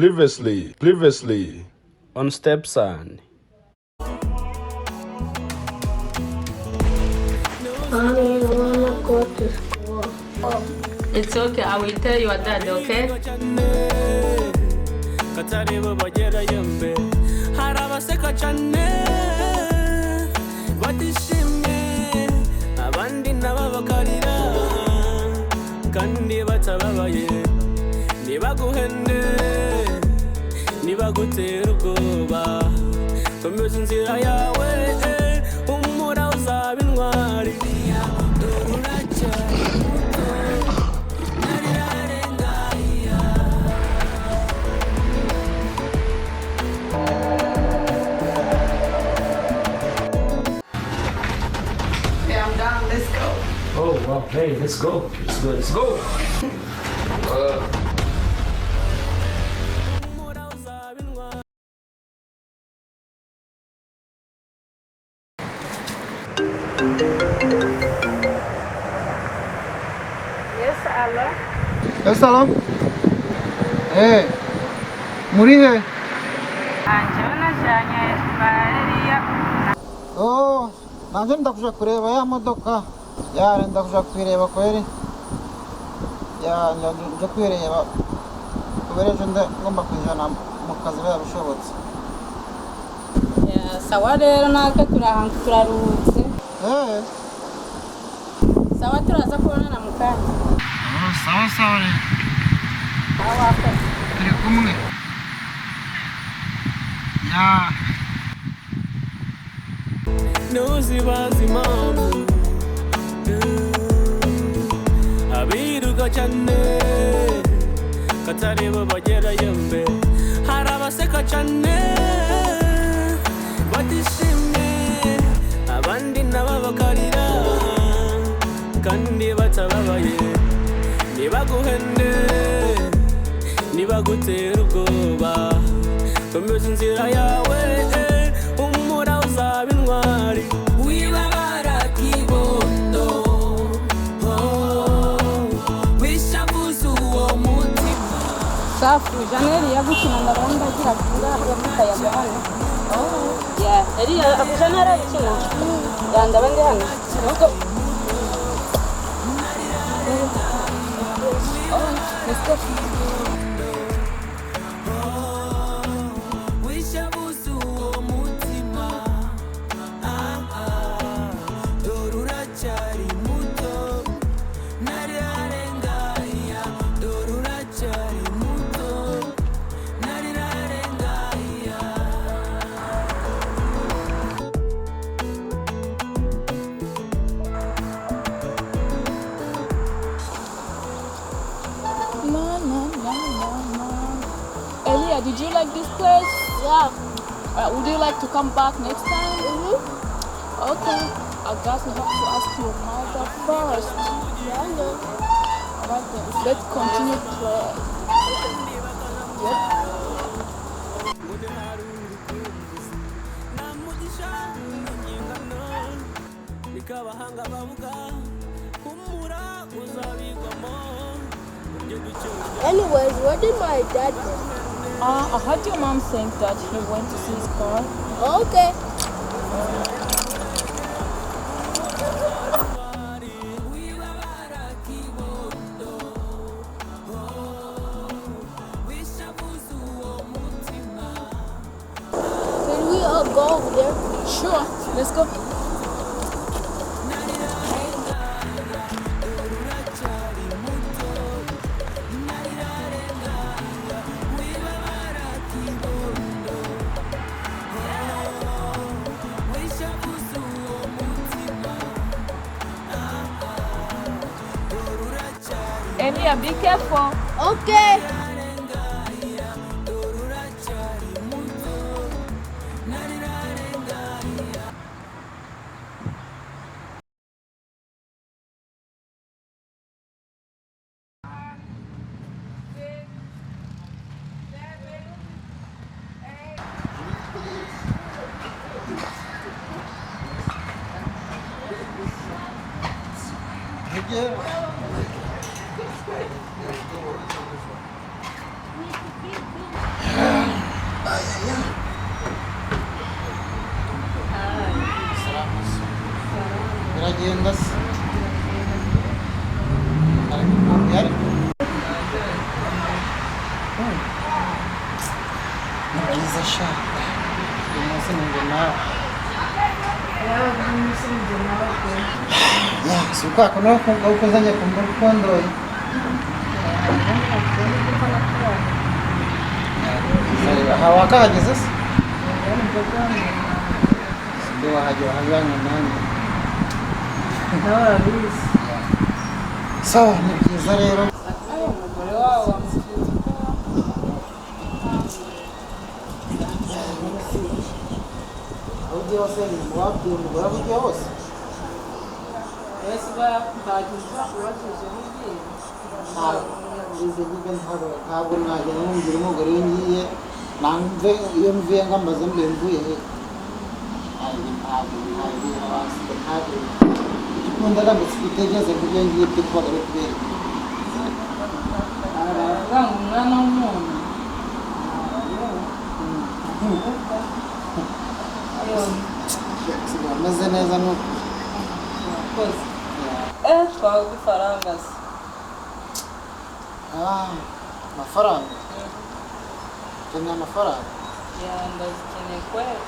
Previously on Stepson. Mommy, I wanna go to school. It's okay. I will tell your dad, okay? Katari bo bagerayo mbe hari abaseka cyane batishimye abandi nabo bakarira kandi batababaye ntibaguhende ntibagutera ubwoba komeza inzira yawe humura uzaba intwari. Dore uracyari muto, ntarirarenga iya. Yeah, I'm down. Let's go. Oh wow, hey, let's go. Let's go, let's go. Humura uzaba intwari. Yes, hello. Yes, hello. Eh, muri he? Njyewe najyanye ba Eliya. Oh, nanje ndakuja kureba ya modoka. Ya, ndakuja kuyireba kweri. Ya, nje kuyireba. Kubera ejo ngomba kuyijana mu kazi biba bishobotse. Yeah, sawa rero natwe turahantu turaruhutse. Eh, Sawa turaza kubonana mu kanya. oh, sawa sawa rero. Aho wakoze. Turi kumwe. Ya. Ntuzibaze impamvu abiruka cyane katari bo bagerayo mbe hari abaseka cyane batishimye abandi nabo bakarira kandi batababaye ntibaguhende ntibagutera ubwoba komeza inzira yawe humura uzaba intwari wibabara kibondo oh, wishavuza uwo mutima. Safu, Jean Eliya gukina ndabona ndagira vuba akayaga hano. Yeah, Eliya Jean arabikina. Ya ndaba ndi hano. Let's go. Oh, let's go. Wishavuza uwo mutima ah, ah, dore uracyari muto ntarirarenga iya dore uracyari muto ntarirarenga iya. No, no, no, no, no. Elia, did you like this place? Yeah. Would you like to come back next time? Mm-hmm. Okay. I guess you have to ask your mother first. Yeah, I know. Alright then, let's continue play. Yep. Nta mugisha n'ingano niko abahanga bavuga humura uzabigwamo ibyo ducyuye. Anyways, where did my dad go? I heard your mom saying that he went to see his car. Okay. Can we all go over there? Sure, let's go. Elia, be careful. Okay. Nige. Turagenda se. Ariko ariko ni byiza sha. Uyu munsi ni njye nawe. Ya, si ukwako no ukuzanye kumva ukondoye. Aha wakahageze se? Sibyo wahagera wahajyanye nanjye. Sawa, ni byiza rero. Umugore wawe wamusize. Aho ugiye hose wabwiye umugore aho ugiye hose. Wese uba yakubagiza ubakije n'ugiye. Ntabwo izi ngibyo ntabwo nagenda nkumvira umugore iyo ngiye namve iyo mvuye ngo ambaze mbe mvuye he. Ntabwo ntabwo ikunda ndamutse gutekereza ku byo ngiye byo kubaga ari kubera iki. Baravuga ngo umwana w'umuntu. Sigaye ameze neza nuko. Murakoze. Twaguha ifaranga se. Ah, amafaranga. Ukeneye amafaranga? Ya, ndazikeneye kweli.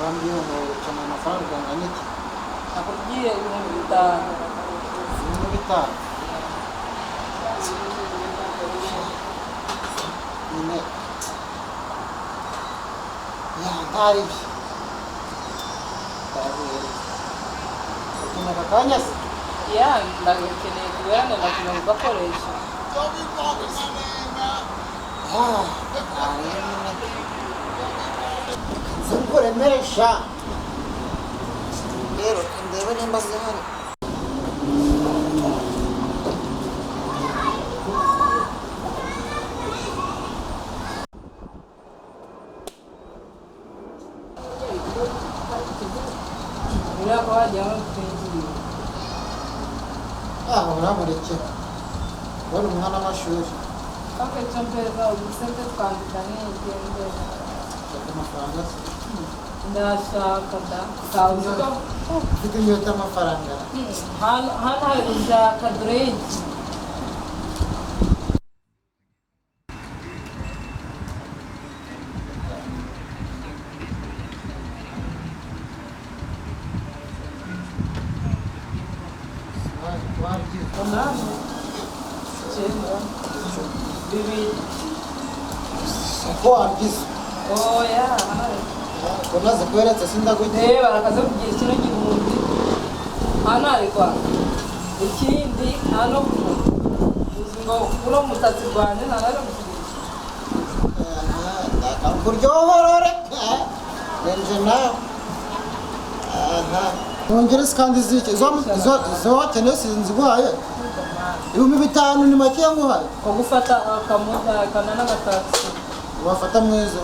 Wambwiye ngo ukeneye amafaranga angana iki? Nakubwiye 5000. 5000. Nyine ya ntari byo. Ndaguhereza. Ukeneye aka kanya se? Ya, ndagukeneye kubera ndakuja kugakoresha. Ah, ntari nyine. Nzikuremeresha. Rero ndebe nimba zihari. Uriya ko wagira ngo twinjiye. Ah, uramureke. Ubona umwana w'amashuri. Okay, cyo mpeza ubusente twandika n'igendera. Shaka amafaranga se. Ndashaka da. Kabuze ko Ufite inyota y'amafaranga. hano hano hari gushaka drink. Umunani, icyenda, bibiri. Ko wabigize. Oya, hano Umaze kuberetse sindagugira. reba barakaze kugira kino gihumbi. Hano hari kwa ikindi hano uzi ngo uno musatsi rwanjye ntanari gusubiza. Kuryohorore. Renje nawe. Aha. Wongere se kandi ziki izo wakeneye sinziguhaye. 5000 ni make nguhaye. Ko gufata akamoto akana n'agatagisi. Wafata mwiza.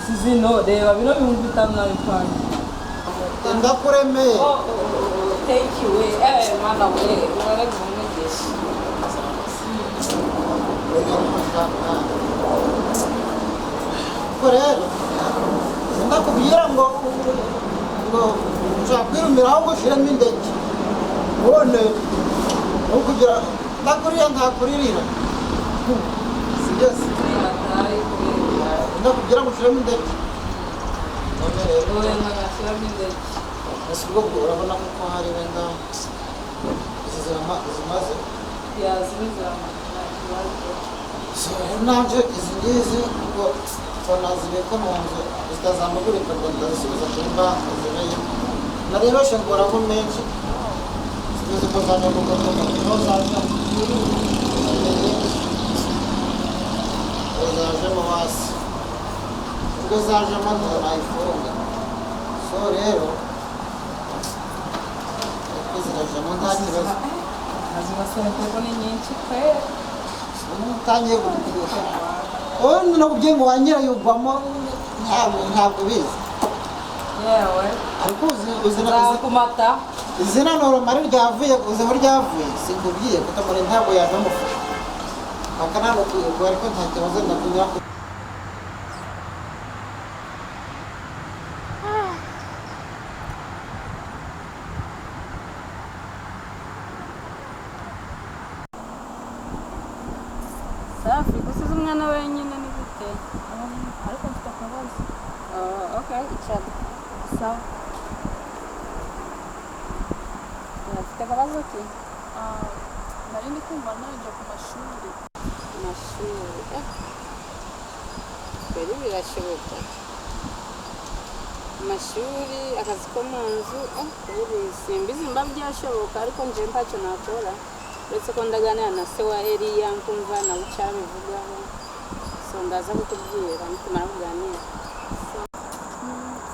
Si zino reba bino 5000 nabitwaye. Ndakuremeye. Oh, thank you we. Mana we, uraragumwigisha. Ubwo rero ndakubwira ngo ushaka kwirumiraho ngo ushiremo indege ubone ukugira ndakurira ntakuririra si byose ndakubwira ngo ushiremo indege none rero Wowe ntagashyiramo indege. ese ubwo urabona ko hari wenda izi zimaze Yazibizirama nta kibazo. So, nabyo izi ngizi ngo nazibika mu nzu zitazamugurika ngo ndazisubiza kuri banki zibeyo narebeshe ngoramo menshi zigeze ko za Nyabugogo niho zaje zajemo hasi ubwo zajemo nayifunga so rero ariko zirajemo nta kibazo. Azibasente ko ni nyinshi pe. Utangiye gukurisha wowe nakubwiye ngo wa nyirayugwamo ntabwo ubizi. Yewe. Ariko uzi Nzakumata. izina noromari ryavuye uzi aho ryavuye sinkubwiye kutamara ntabwo yaje amufasha aka ntabwo kuyigwa ariko nta kibazo ndakunyura. Ariko mfite akabazo. Oh, okay, icara. Sawa. Ufite akabazo ki? Nari ndi kumva najya ku mashuri. Amashuri. Kweli birashoboka. Amashuri, akazi ko mu nzu, kweli simbizi mba byashoboka ariko nje ntacyo nakora. Uretse ko ndaganira na se wa Eliya nkumva nawe icyo abivugaho. So ndaza kukubwira nitumara kuganira.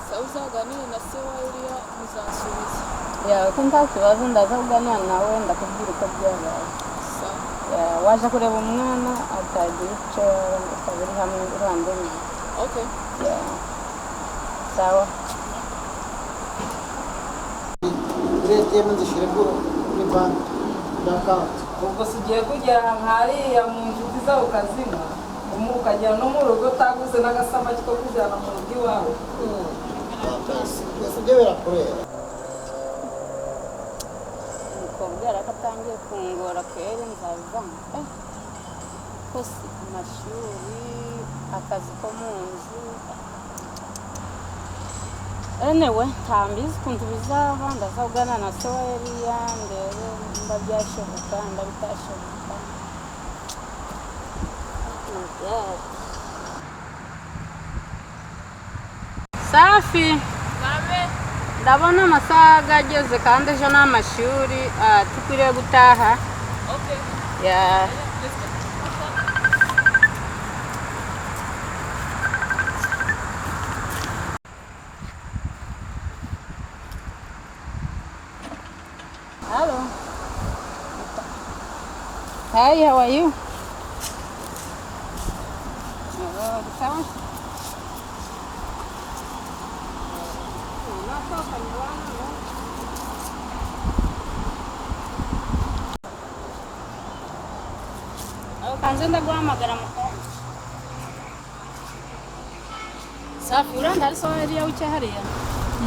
Sawa, uzaganire na se wa Eliya muzansubiza. Ya, ko nta kibazo ndaza kuganira nawe ndakubwira uko byabaye. Sawa. Ya, waje kureba umwana atagira icyo ukaba uri hamwe uruhande rumwe. Okay. Ya. Sawa. Kuri ATM nzishyire kuri banki kuri akawunti. Ubwo si ugiye kugera hariya mu nshuti zawe ukazinywa, ukagera no mu rugo utaguze n'agasamaki ko kujyana mu rugo iwawe. Mbese ibyo birakureba. Umukobwa yarako atangiye kungora kweri nzabivamo. Ko si amashuri, akazi ko mu nzu. Anyway, ntambizi ukuntu bizaba, ndaza kuganira na se wa Eliya ndebe nimba byashoboka, nimba bitashoboka. Oh my God. Safi. Ndabona amasaha ageze kandi ejo ni amashuri, tukwiriye gutaha. Okay. Yeah. Let's go. Hello. Hi, how are you? Oh, sawa? Nasohokanye abana, no? Kanze ndaguhamagara mu kanya. Safi, uranda ari sawa Eliya wicaye hariya?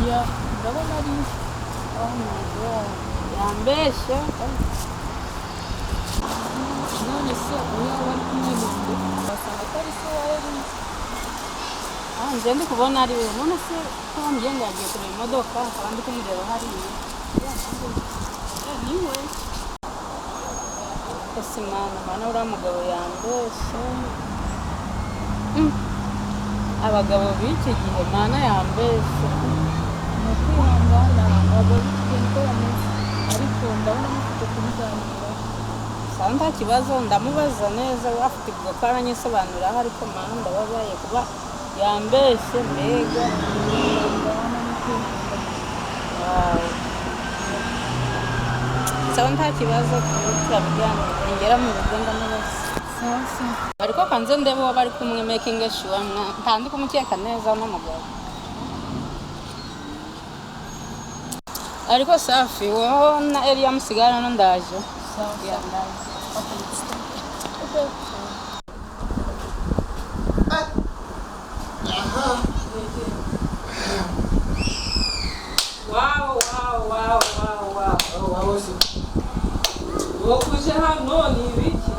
Yeah, ndabona ari. Oh my God. Yambeshye. None se uyu aba ari kumwe n'undi wasanga atari se wa Eliya. Ah, nje ndi kubona ari we. None se ko bambwiye ngo yagiye kureba imodoka, nkaba ndi kumureba hariya. Ni we. Ese mana, mana uriya mugabo yambeshye. Abagabo b'iki gihe mana yambeshye. Ni ukwihangana, abagabo b'iki gihe niko bameze, ariko ndabona mufite kubiganiraho. Sawa, nta kibazo ndamubaza neza, we afite ubwo ko aranyisobanuriraho, ariko mana ndababaye kuba yambeshye mbega. Ndabona ni ukwihangana. Wow. Sawa, nta kibazo turabiganira, ngera mu rugo ndamubaza. Sawa sawa. Ariko kanze ndebe uwo bari kumwe making sure nta ndi kumukeka neza uno mugabo. Ariko Safi, wowe na Eliya musigara hano ndaje. Sawa Ya, sawa. ndaje. Okay, let's go. Okay. Wow, wow, wow, wow, wow. Waba uzi. Wowe uje hano ni ibiki?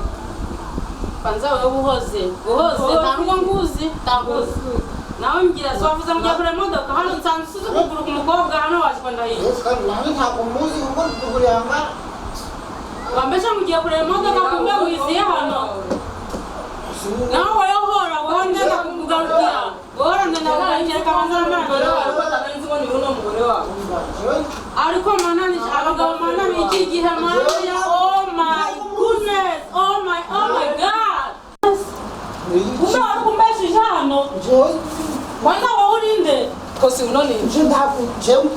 Kwanza wewe uhoze, uhoze ntabwo nguzi, ntaguzi. Nawe mbwira so wavuze ngo kureba imodoka hano nsanze usize ukuguru ku mukobwa hano waje ko ndahiye. Yesu kandi nawe ntabwo muzi kuko duhuriye aha. Wambesha ngo ugiye kureba imodoka kumbe wiziye hano. Nawe wowe uhora wowe ndenda kukugarukira. Wowe ndenda kukugarukira kabanza Umugore n'amara. wawe ko atari nzi ngo ni uno mugore wawe. Ariko mana ni abagabo mana b'iki gihe mana ya oh my goodness, oh my, oh my God. Kumbe wari kumbesheje hano. Kwanza wowe urinde. Kosi uno ni Nje ntabwo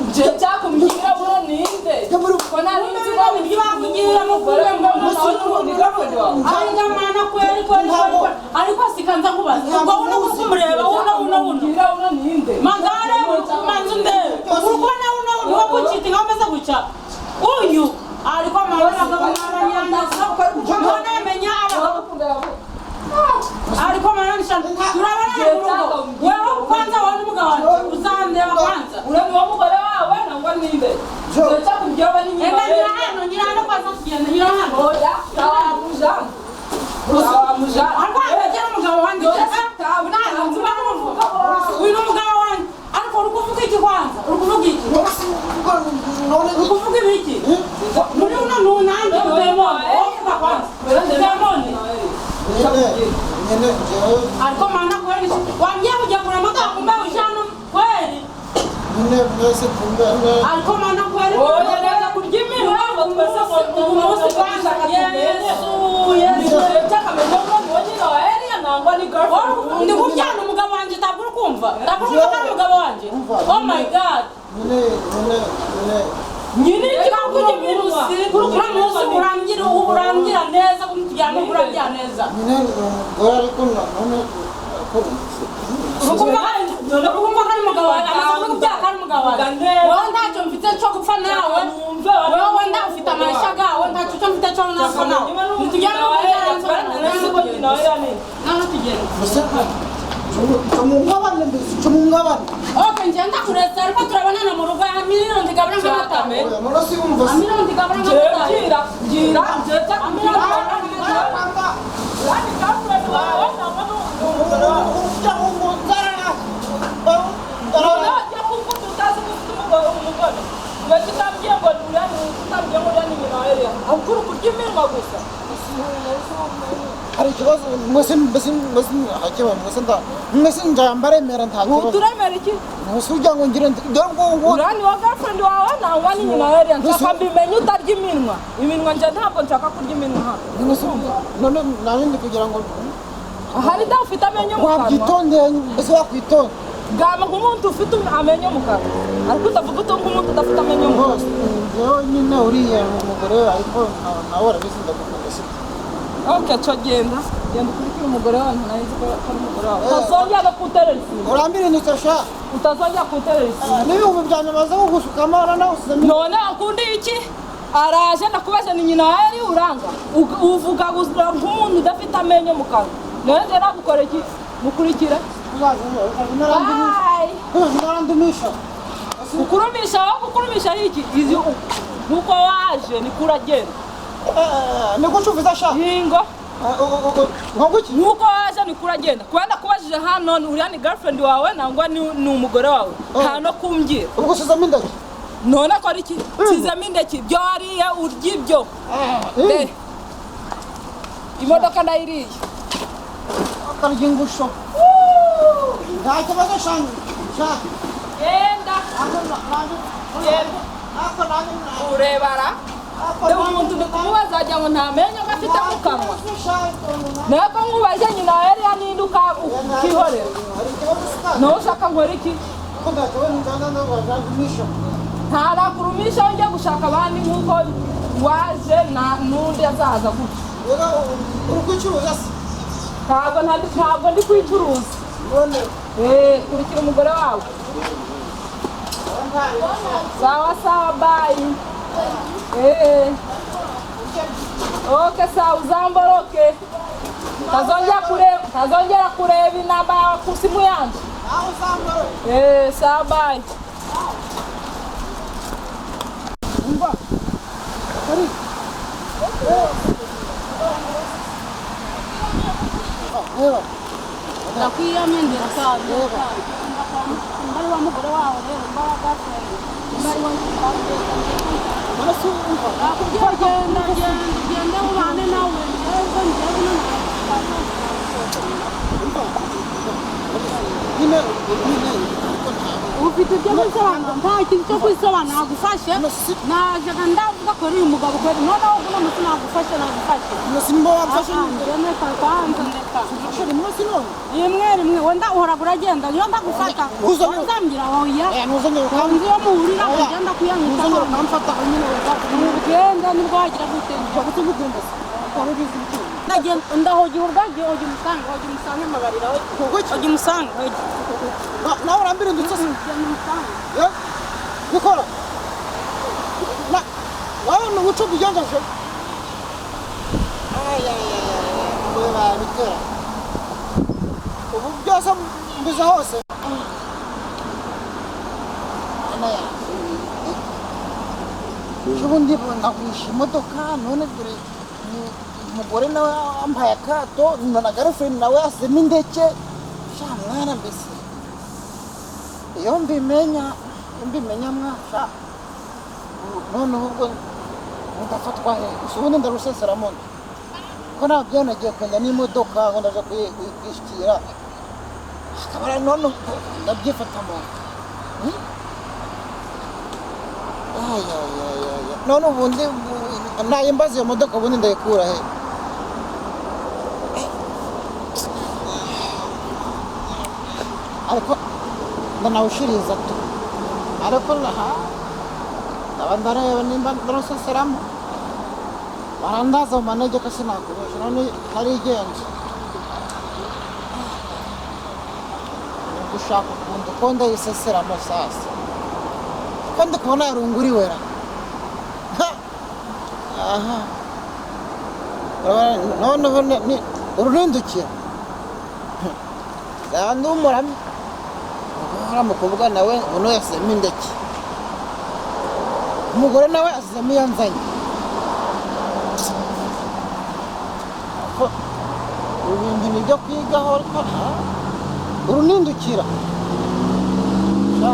nje cyakumbwira uno ninde? Ko nari nzi ngo Ibyo bakugirira mu umugore wawe ni girlfriend wawe. Ariko mana kweri kweri kweri. Ariko sikanza kubaza. Ubwo uno kumureba uno uno uno. Mbwira uno ninde? Manzare manzu ndebe. Urukona uno uno wakuchiti ngameze guca. Uyu ariko mana abagabo maranyanyasa. None menya abagabo. Ariko mana nishana. Turabana mu rugo. Wewe kwanza wowe n'umugabo wawe uzandeba kwanza. Uriya ni wo mugore wawe nangwa ninde? Nje cyakumbwira aba ni nyina. Enda nyira hano, nyira hano kwanza tugenda nyira hano. Oya, tawamujana. Tawamujana. Ariko hano umugabo wanjye. Tawe Ariko mana kweli wambia ujya kugura imodoka kumbe uje hano kweli. Nyine mwese kumbe. Ariko mana kweli. Oya reka kurya iminwa ngo twese ngo Umunsi kwanza Yesu Yesu. Cyakamenya ko ni wowe nyina wa Eliya nangwa ni girlfriend. Ndi kubyana umugabo wanjye ntabwo uri kumva. Ntabwo uri kumva ko ari umugabo wanjye. Oh my God. Nyine nyine nyine. Nyine Reka kurya iminwa. Kuri munsi urangira urangira neza kumutujyana urangira neza. Nyine ni umugore ariko none Urukumva ko ari umugabo wanjye amaze kubyara ko ari umugabo wanjye. Wowe ntacyo mfite cyo gupfa nawe. Wowe wenda ufite amasha gawe ntacyo cyo mfite cyo napfa nawe. Ntitujyane kubyara naho tugenda. Mbese cumungabane mbese cumungabane. Okay, ngenda kuretse ariko turabonana mu rugo ya miliyoni ndigabura nk'amata. Oya none si wumva se. Miliyoni ndigabura nk'amata. Gira gira gira Hari ikibazo mwese mbese mbese hakiba mwese nda mwese njambaremera nta kibazo. Uturemera iki? Mwese ujya ngo ngire dore ngo ngo Urani wa girlfriend wawe nangwa ni nyina wa Eliya nshaka mbimenye utarya iminwa. Iminwa nje ntabwo nshaka kurya iminwa hano. mwese none nari ndi kugira ngo Ahari da ufite amenyo mu kanwa. wabyitondeye mbese wakwitonda. Gama nk'umuntu ufite amenyo mu kanwa. Ariko utavuga uto nk'umuntu udafite amenyo mu kanwa. Rwose njyewe nyine uriya ni umugore ariko nawe urabizi ndagukunda si. Okay, cyo genda. Genda ukurikire umugore wawe nari nzi ko ari umugore wawe. Utazongera no kunterera isimu. Urambirindutse sha. Utazongera kunterera isimu. N'ibihumbi byanjye maze kugusukamo noneho usizemo. None akundi iki? Araje ndakubaje ni nyina wa Eli uranga. Uvuga gusa nk'umuntu udafite amenyo mu kanwa. None nje nagukora iki? Mukurikire. Bye. Narandumisha. Kukurumisha aho kukurumisha iki? Izi nkuko waje ni kuragenda. Niko nshubiza sha. Hingo. Nko iki? Nkuko waje ni kuragenda. Kwenda kubajije hano uriya ni girlfriend wawe nangwa ni umugore wawe. Nta no kumbwira. Ubwo usizemo indaki. None akora iki? Sizemo indeki ibyo wariye urya ibyo. De. Imodoka ndayiriye. Akarya ingusho. Nta kibazo sha. Sha. Genda. Genda. Urebara. De umuntu ndi kumubaza wagira ngo nta menyo afite mu kanwa. Nawe ko nkubaje nyina wa Eliya ninde ukihorera. Nawe ushaka nkora iki? Ntarakurumisha njya gushaka abandi nk'uko waje n'undi azaza gutya. Uri kwicuruza se? Ntabwo ndi kwicuruza. Kurikira umugore wawe. Sawa sawa bye. Okay sawa uzamboroke. Tazongera kureba inamba yawe ku simu yanjye. Sawa bye. Umva. Kari. Reba. Ndakwiyamye ndirasaza. Mbari wa mugore wawe rero mbara girlfriend. Mbari wa None si wumva. Nakubwiye genda genda genda ubane nawe neza njyewe Nyine nyine ariko ntabwo. ufite ibyo kwisobanura nta kintu cyo kwisobanura nagufashe najaga ndavuga ko uri umugabo kweli noneho uno munsi nagufashe nagufashe None si mbo wamfashe njye ndeka kwanza ndeka rimwe si none. Rimwe rimwe wenda uhoraga uragenda niyo ndagufata uzambwira oya Ntuzongere nzi iyo muhurira ugenda kuyanyita ntuzongere ukamfata nyine ugenda nibwo wagira gute waba utumugenda se waba ubizi ibiki ndagenda ndahogira ubwagiye hogira umusange hogira umusange mbabarira hogira umusange nawe urambirindutse se genda umusange bikora nawe ni ubuco bwigenjeje babitera ubu byose mbiza hose ubundi ndagurisha imodoka none dore umugore nawe ampaye akato na girlfriend nawe asizemo indeke sha mwana mbese iyo mbimenya mwasha noneho ubwo ndafatwa he gusa ubundi ndaruseseramo nde. Ko nabyo nagiye kugenda n'imodoka ngo ndaje kuyishyikira, akaba ari none ndabyifata mu. Ay, ay, ay, ay, ay. None ubundi nayimbaza iyo modoka, ubundi ndayikura he? Ariko ndanawushiriza tu, ariko ha ndaba ndareba nimba ndaruseseramo, barandaza mu manegeka, sinakubesha. None narigenje ni gushaka ukuntu ko ndayiseseramo. Sasa ko ndi kubona yarunguriwe ra. Ha! Aha. Urabona, noneho ururindukira zaba ndi umurami. Uriya mukobwa nawe uno yasizemo indeke, umugore nawe asizemo iyo nzanye. Ko ibi bintu ni ibyo kwigaho, ariko ha, urunindukira sha.